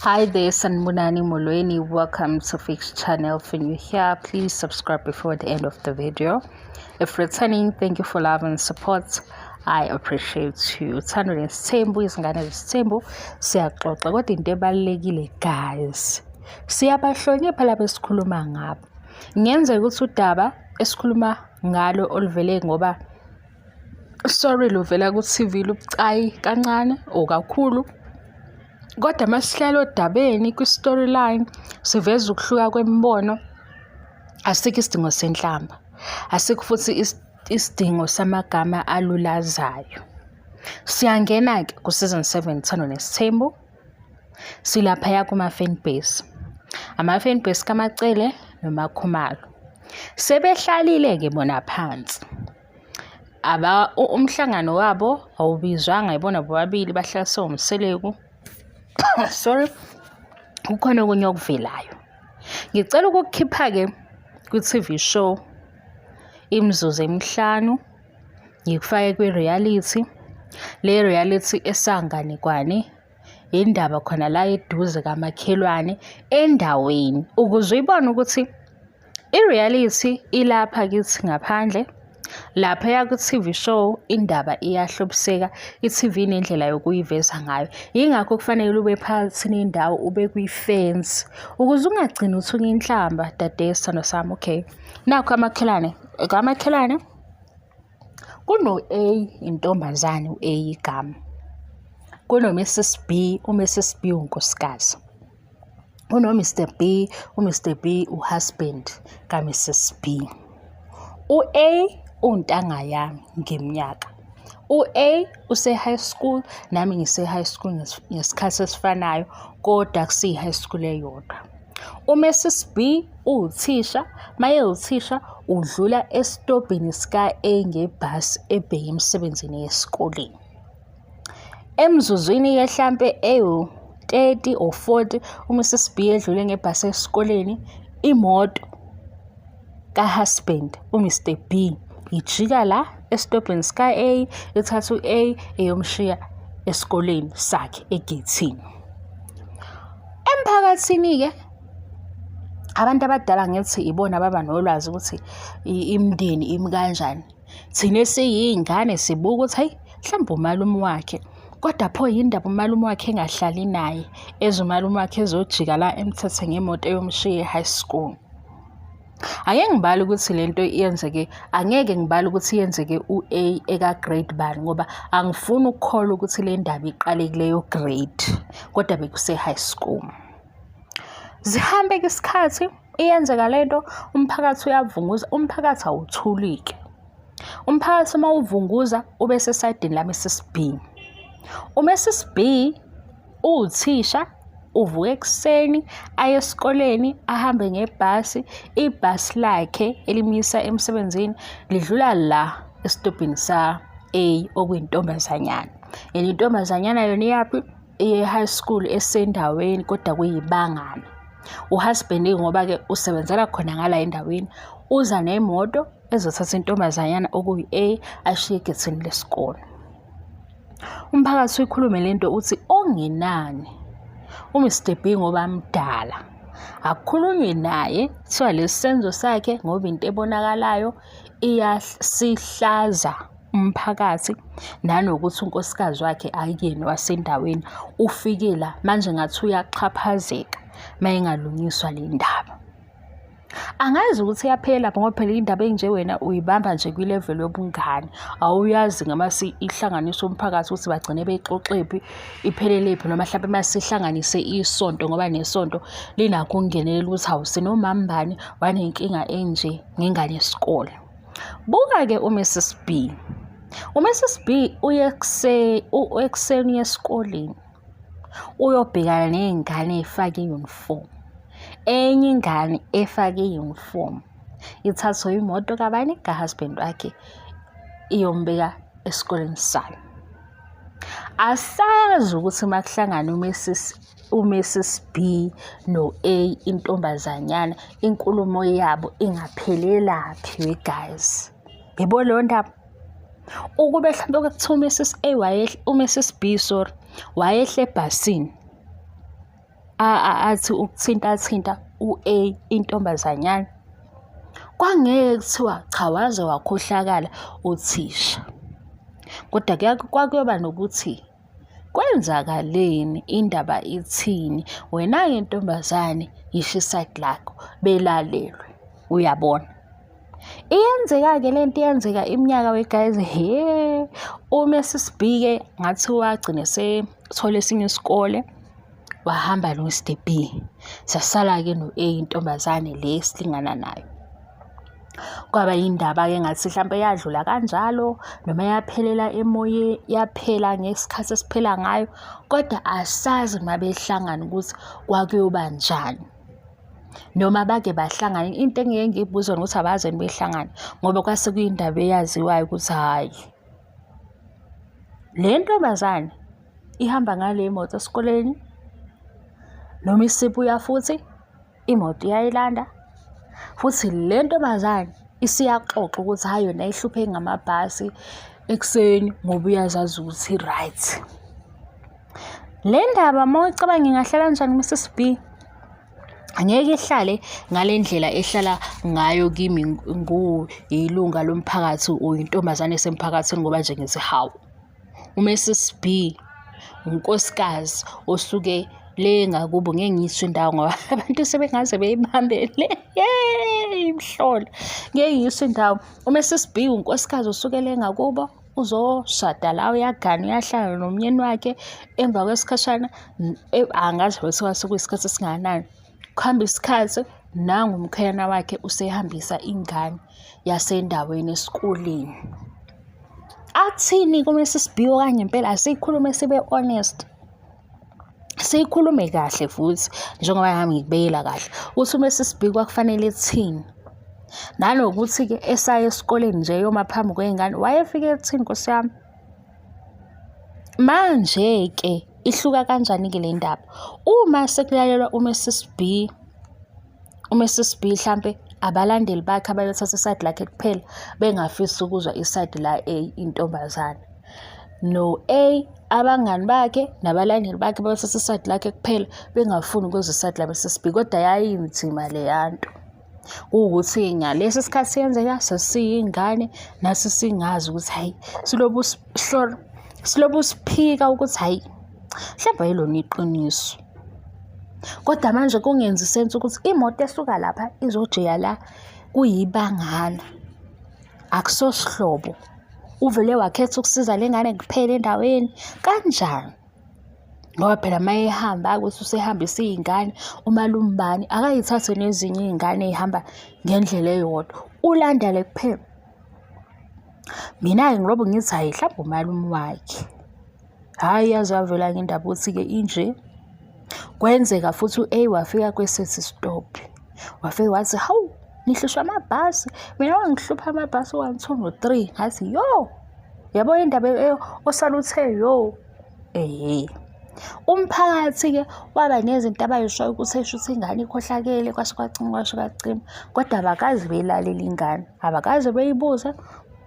Hi there, Sanibonani Molweni. Welcome to Fix Channel. If you're new here, please subscribe before the end of the video. If returning, thank you for love and support. I appreciate you. Uthando nesithembu, izingane zesithembu, siyaxoxa kodwa into ebalulekile guys. Siyabahlonipha laba esikhuluma ngabo. Kungenzeka ukuthi udaba esikhuluma ngalo oluvele ngoba sorry luvela ku-TV lubucayi kancane or kakhulu. Kodwa uma sihlala odabeni kwi-storyline siveza ukuhluka kwemibono, asikho isidingo senhlamba, asikho futhi isidingo samagama alulazayo. Siyangena-ke ku-season 7 Uthando Nesithembu. Silaphaya kuma-fan base. Ama-fan base kaMaCele noMaKhumalo. Sebehlalile-ke bona phansi. Aba umhlangano wabo awubizwanga yibona bobabili bahlaliswe uMseleku. Sorry. Kukhona okunye okuvelayo. Ngicela ukukukhipha-ke kwi-TV show imizuzu emihlanu ngikufake kwi-reality. Le reality esanganekwane indaba khona la eduze kamakhelwane endaweni ukuze uyibone ukuthi i-reality ilapha kithi ngaphandle. Laphaya ku-TV show indaba iyahlobiseka, i-TV inendlela yokuyiveza ngayo. Yingakho kufanele ube phakathi nendawo ube kwi-fence ukuze ungagcini uthuka inhlamba dade sithandwa sami. Okay, nakhu amakhelwane, kamakhelwane kuno-A intombazane u-A igama, kuno-Mrs B, u-Mrs B unkosikazi, kuno-Mr B, u-Mr B u-husband ka-Mrs B. U-A untanga yami ngeminyaka. U-A use-high school nami ngise-high school ngesikhathi esifanayo kodwa kusiyi-high school eyodwa. U-Mrs B uwuthisha, maye uthisha udlula esitobhini sika-A ngebhasi ebheke emsebenzini esikoleni. Emzuzwini-ke hlampe ewu-30 or 40 u-Mrs B edlule ngebhasi esikoleni, imoto ka-husband u-Mr B ijika la esitobhini sika-A ithatha u-A eyomshiya esikoleni sakhe egeyithini. Emphakathini-ke abantu abadala ngithi ibona ababa nolwazi ukuthi imindeni imi kanjani. Thina esiyiy'ngane sibuka ukuthi hayi mhlawumbe umalume wakhe kodwa pho yini ndaba umalume wakhe engahlali naye eze umalume wakhe ezojika la emthathe ngemoto eyomshiya e-high school. Ake ngibale ukuthi le nto yenzeke, angeke ngibale ukuthi yenzeke u-A eka-grade bani ngoba angifuni ukukholwa ukuthi le ndaba iqale kuleyo grade kodwa bekuse-high school. Zihambe-ke isikhathi iyenzeka le nto, umphakathi uyavunguza, umphakathi awuthuli-ke. Umphakathi uma uvunguza ube sesayidini la-Mrs B. U-Mrs B uwuthisha uvuka ekuseni aye esikoleni ahambe ngebhasi, ibhasi lakhe elimyisa emsebenzini lidlula la esitobhini sa-A okuyintombazanyana. And intombazanyana yona iyaphi? Iye e-high school esendaweni kodwa kuyibangana. U-husband ngoba-ke usebenzela khona ngala endaweni uza nemoto ezothatha intombazanyana okuyi-A ashiye egethini lesikole. Umphakathi uyikhulume le nto uthi okungenani uMr B ngoba mdala akukhulunywe naye kuthiwa lesi senzo sakhe ngoba into ebonakalayo iyasihlaza umphakathi nanokuthi unkosikazi wakhe akuyena wasendaweni ufike la manje ngathi uyaxhaphazeka uma ingalungiswa le ndaba. Angazi ukuthi iyaphela lapho ngoba phela indaba enje wena uyibamba nje kwi-level yobungane. Awuyazi ngama ihlanganise umphakathi ukuthi bagcine beyixoxephi, iphelelephi noma hlampe masihlanganise isonto ngoba nesonto linakho ukungenelela ukuthi hawu sinomambani wanenkinga enje ngengane yesikole. Buka-ke uMrs B. UMrs B uye ekuseni uye esikoleni. Uyobhekana ney'ngane ey'fake i-uniform. Enye ingane efake i-uniform ithathwe imoto kabani? Ka-husband wakhe iyombeka esikoleni sayo. Asazi ukuthi uma kuhlangana uMrs uMrs B no-A intombazanyana inkulumo yabo ingaphelelaphi we guys. Yebo leyo ndaba. Ukube mhlawumbe kuthiwa uMrs A wayehle, uMrs B sorry, wayehle ebhasini. Athi ukuthinta thinta u-A intombazanyana. Kwangeke kuthiwa cha waze wakhohlakala uthisha. Kodwa kwakuyoba nokuthi kwenzakaleni, indaba ithini, wena-ke ntombazane yisho isayidi lakho belalelwe, uyabona. Iyenzeka-ke le nto iyenzeka iminyaka we guys, he uMrs B-ke ngathi wagcina esethola esinye isikole wahamba noMr B. Sasala-ke no-A intombazane le esilingana nayo. Kwaba yindaba-ke engathi hlampe yadlula kanjalo noma yaphelela emoyeni, yaphela ngesikhathi esiphela ngayo, kodwa asazi uma behlangana ukuthi kwakuyoba njani. Noma bake bahlangana, into engike ngiyibuze yona ukuthi abaze yini behlangana ngoba kwase kuyindaba eyaziwayo ukuthi hhayi, le ntombazane ihamba ngale moto esikoleni noma isibuya futhi imoto iyayilanda futhi le ntombazane isiyaxoxa ukuthi hhayi yona ihlupheke ngamabhasi ekuseni ngoba uyazazi ukuthi i-right. Le ndaba uma uyicabanga ingahlala kanjani ku-Mrs B? Angeke ihlale ngale ndlela ehlala ngayo kimi nguyilunga lomphakathi or intombazane esemphakathini ngoba nje ngithi hawu, uMrs B unkosikazi osuke le ngakubo ngeke ngiyisho indawo ngoba abantu sebengaze beyibambele yeyi imihlola. Ngeke ngiyisho indawo. UMrs B unkosikazi osuke le ngakubo. Uzoshada la uyagana uyahlala nomyeni wakhe emva kwesikhashana angazi kuthiwa sekuyisikhathi esingakanani. Kuhamba isikhathi nangu umkhwenyana wakhe usehambisa ingane yasendaweni esikoleni. Athini ku-Mrs B okanye impela asikhulume sibe honest. Siyikhulume kahle futhi njengoba nami ngikubekela kahle ukuthi uMrs B kwakufanele ethini. Nanokuthi-ke esaya esikoleni nje eyoma phambi kwey'ngane wayefike ethini Nkosi yami. Manje-ke ihluka kanjani-ke le ndaba? Uma sekulalelwa uMrs B, uMrs B hlampe abalandeli bakhe abayothatha isayidi lakhe kuphela bengafisi ukuzwa isayidi la-A intombazane. No-A abangani bakhe nabalandeli bakhe bayothatha isayidi lakhe kuphela bengafuni ukuzwa isayidi la-Mrs B, kodwa yayinzima leya nto. Kuwukuthi ngalesi sikhathi siyenzeka sasiyingane nathi singazi ukuthi hhayi silobu silobu siphika ukuthi hhayi mhlawumbe ayilona iqiniso. Kodwa manje kungenzi sense ukuthi imoto esuka lapha izojika la kuyibangana, akusosihlobo. Uvele wakhetha ukusiza le ngane kuphela endaweni, kanjani? Ngoba phela uma ehamba ukuthi usehambisa iy'ngane umalume bani akayithathe nezinye iy'ngane ey'hamba ngendlela eyodwa, ulanda le kuphela. Mina-ke ngilobe ngithi hhayi hlampe umalume wakhe. Hhayi yaze yavela-ke indaba ukuthi-ke inje. Kwenzeka futhi u-A wafika kwesethi stop. Wafike wathi, hawu nihlushwa amabhasi, mina wangihlupha amabhasi u-one, two, no-three. Ngathi yo, yabo indaba osale uthe yo. Ehhe. Umphakathi-ke waba nezinto abayishoyo ukuthi shuthi ingane ikhohlakele kwasho kwacima kwasho kwacima. Kodwa abakaze beyilalele ingane, abakaze beyibuze.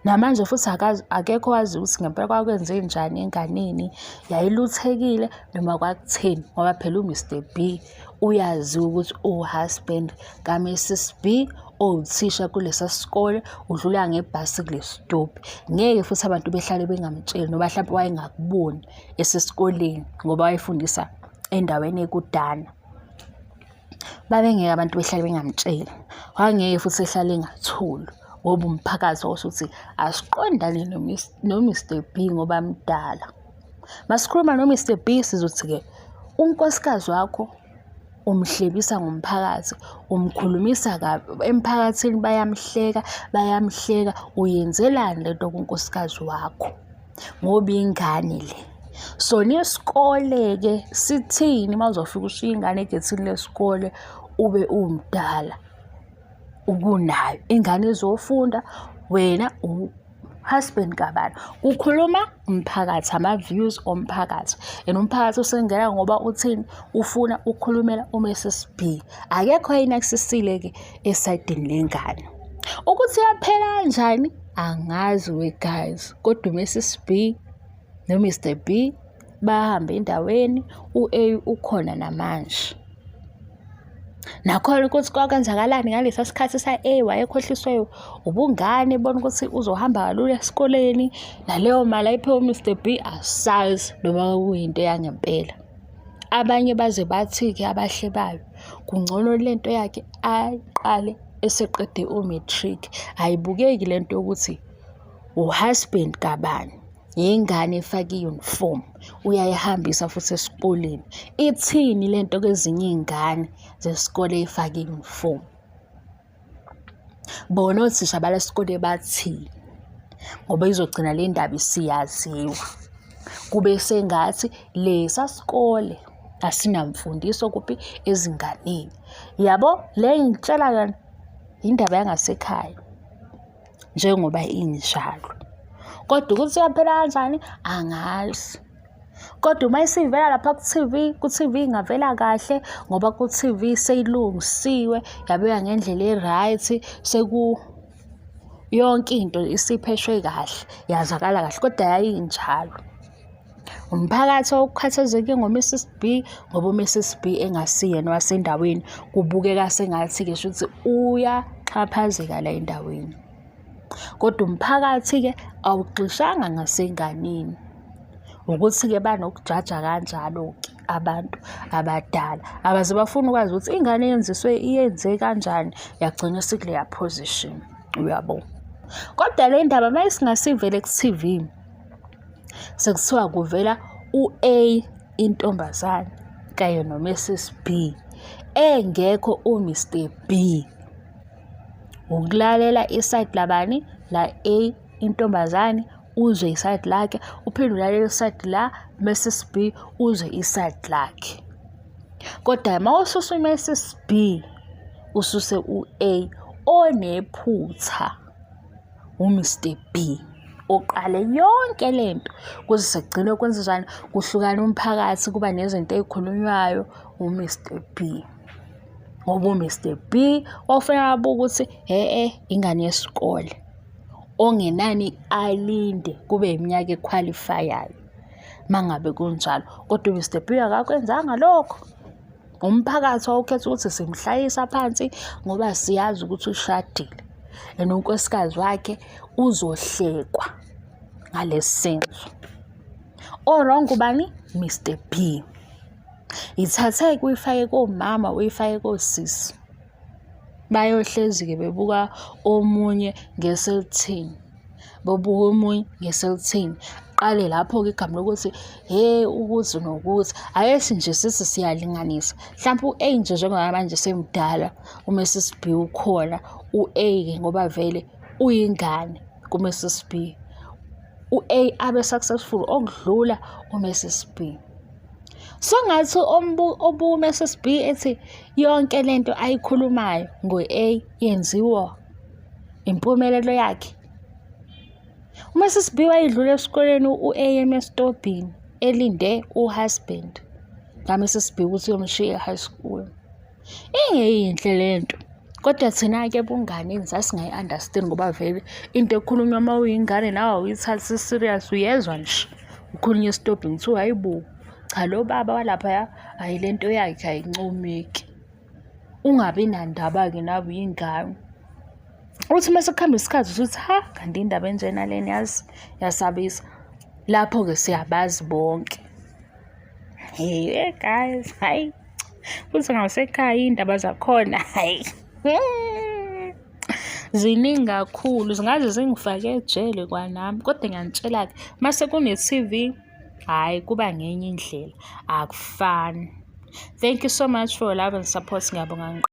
Namanje futhi akazi, akekho owaziyo ukuthi ngempela kwakwenzenjani enganeni, yayiluthekile noma kwakutheni ngoba phela u-Mr B uyaziwa ukuthi uwu-husband ka-Mrs B owuthisha kulesa sikole, udlula ngebhasi kule sitobhi. Ngeke futhi abantu behlale bengamtsheli noma hlampe wayengakuboni esesikoleni ngoba wayefundisa endaweni ekudana. Babengeke abantu behlale bengamtsheli, wangeke futhi ehlale engathuli ngoba umphakathi wawusuthi asiqondane no-Mr B ngoba mdala. Masikhuluma no-Mr B sizothi-ke unkosikazi wakho umhlebisa ngomphakathi, umkhulumisa kabi emphakathini bayamhleka, bayamhleka. Uyenzelani le nto kunkosikazi wakho? Ngoba ingane le. Sona isikole-ke sithini uma uzofika ushiye ingane egethini lesikole ube uwumdala ukunayo ingane izofunda wena husband kabani kukhuluma umphakathi ama-views omphakathi and umphakathi usengena ngoba uthini ufuna ukukhulumela uMrs B akekho ayinakisisile-ke esayidini lengane ukuthi yaphela kanjani angazi we guys kodwa uMrs B noMr B bahamba endaweni u-A ukhona namanje. Nakhona ukuthi kwakwenzakalani ngalesa sikhathi sa-A wayekhohliswe ubungane ebona ukuthi uzohamba kalula esikoleni naleyo mali ayiphiwe u-Mr B asazi noma kuyinto yangempela. Abanye baze bathi-ke abahlebayo kungcono le nto yakhe ayiqale eseqede u-matric. Ayibukeki le nto yokuthi u-husband kabani. Yingane efake i-uniform uyayihambisa futhi esikoleni. Ithini le nto kwezinye iy'ngane zesikole ey'fake i-uniform? Bona othisha balesikole bathini? Ngoba izogcina le ndaba isiyaziwa. Kube sengathi lesa sikole asinamfundiso kuphi ezinganeni. Yabo le engikutshela yona indaba yangasekhaya. Njengoba injalo. Kodwa ukuthi iyaphela kanjani angazi. Kodwa uma isivela lapha ku-T_V, ku-T_V ingavela kahle ngoba ku-T_V seyilungisiwe yabekwa ngendlela e-right, yonke into isipheshwe kahle yazwakala kahle kodwa yayinjalo. Umphakathi owawukhathazeke ngo-Mrs B ngoba u-Mrs B engasiyena owasendaweni kubukeka sengathi-ke shuthi uyaxhaphazeka la endaweni. Kodwa umphakathi-ke awugxishanga ngasenganeni. Ukuthi-ke banokujaja kanjalo-ke abantu abadala. Abaze bafune ukwazi ukuthi ingane yenziswe iyenze kanjani yagcina isikuleya position, uyabo. Kodwa le ndaba uma isingasivele ku-T_V sekuthiwa kuvela u-A intombazane kanye no-Mrs B engekho u-Mr B. Ukulalela isayidi labani? La A intombazane uzwe isayidi lakhe, uphinde ulalele isayidi la Mrs B uzwe isayidi lakhe. Kodwa uma ususa u-Mrs B ususe u-A onephutha. uMr B oqale yonke lento kuze sekugcine kwenzenjani kuhlukana umphakathi kuba nezinto ey'khulunywayo uMr B. Ngoba uMr B kwakufanele abuke ukuthi hhe-e ingane yesikole okungenani alinde kube iminyaka ekhwalifayayo uma ngabe kunjalo, kodwa uMr B akakwenzanga lokho. Umphakathi wawukhetha ukuthi simhlalisa phansi ngoba siyazi ukuthi ushadile and unkosikazi wakhe uzohlekwa ngalesi senzo. O-wrong ubani? Mr B. Yithathe-ke uyifake komama uyifake kosisi. Bayohlezi-ke bebuka omunye ngeselithini. Babuke omunye ngeselithini. Qale lapho-ke igama lokuthi he ukuthi nokuthi. Ake nje sithi siyalinganisa. Mhlampe u-A nje njengoba manje semdala uMrs B ukhona, u-A-ke ngoba vele uyingane kuMrs B. U-A abe successful okudlula uMrs B. Sengathi obuka uMrs B ethi yonke lento ayikhulumayo ngo-A yenziwa impumelelo yakhe. UMrs B wayedlula esikoleni u-A emi esitobhini elinde u-husband kaMrs B ukuthi uyomshiya e-high school. Ingeyinhle le nto kodwa thina-ke ebunganeni sasingayi-understand ngoba vele into ekhulunywa uma uyingane nawe awuyithathi serious uyezwa nje ukhulunywa esitobhini kuthiwa hhayi bo, cha lo baba walaphaya hhayi le nto yakhe ayincomeki. Ungabi nandaba-ke nawe uyingane. Uthi uma sekuhamba isikhathi usuthi ha kanti indaba enjena lena yazi yasabisa. Lapho-ke siyabazi bonke. Hey guys, hayi futhi ngasekhaya iy'ndaba zakhona hhayi ziningi kakhulu zingaze zingifake ejele kwanami kodwa ngiyanitshela-ke mase kune-T_V hhayi kuba ngenye indlela akufani. Thank you so much for your love and support. Ngiyabonga.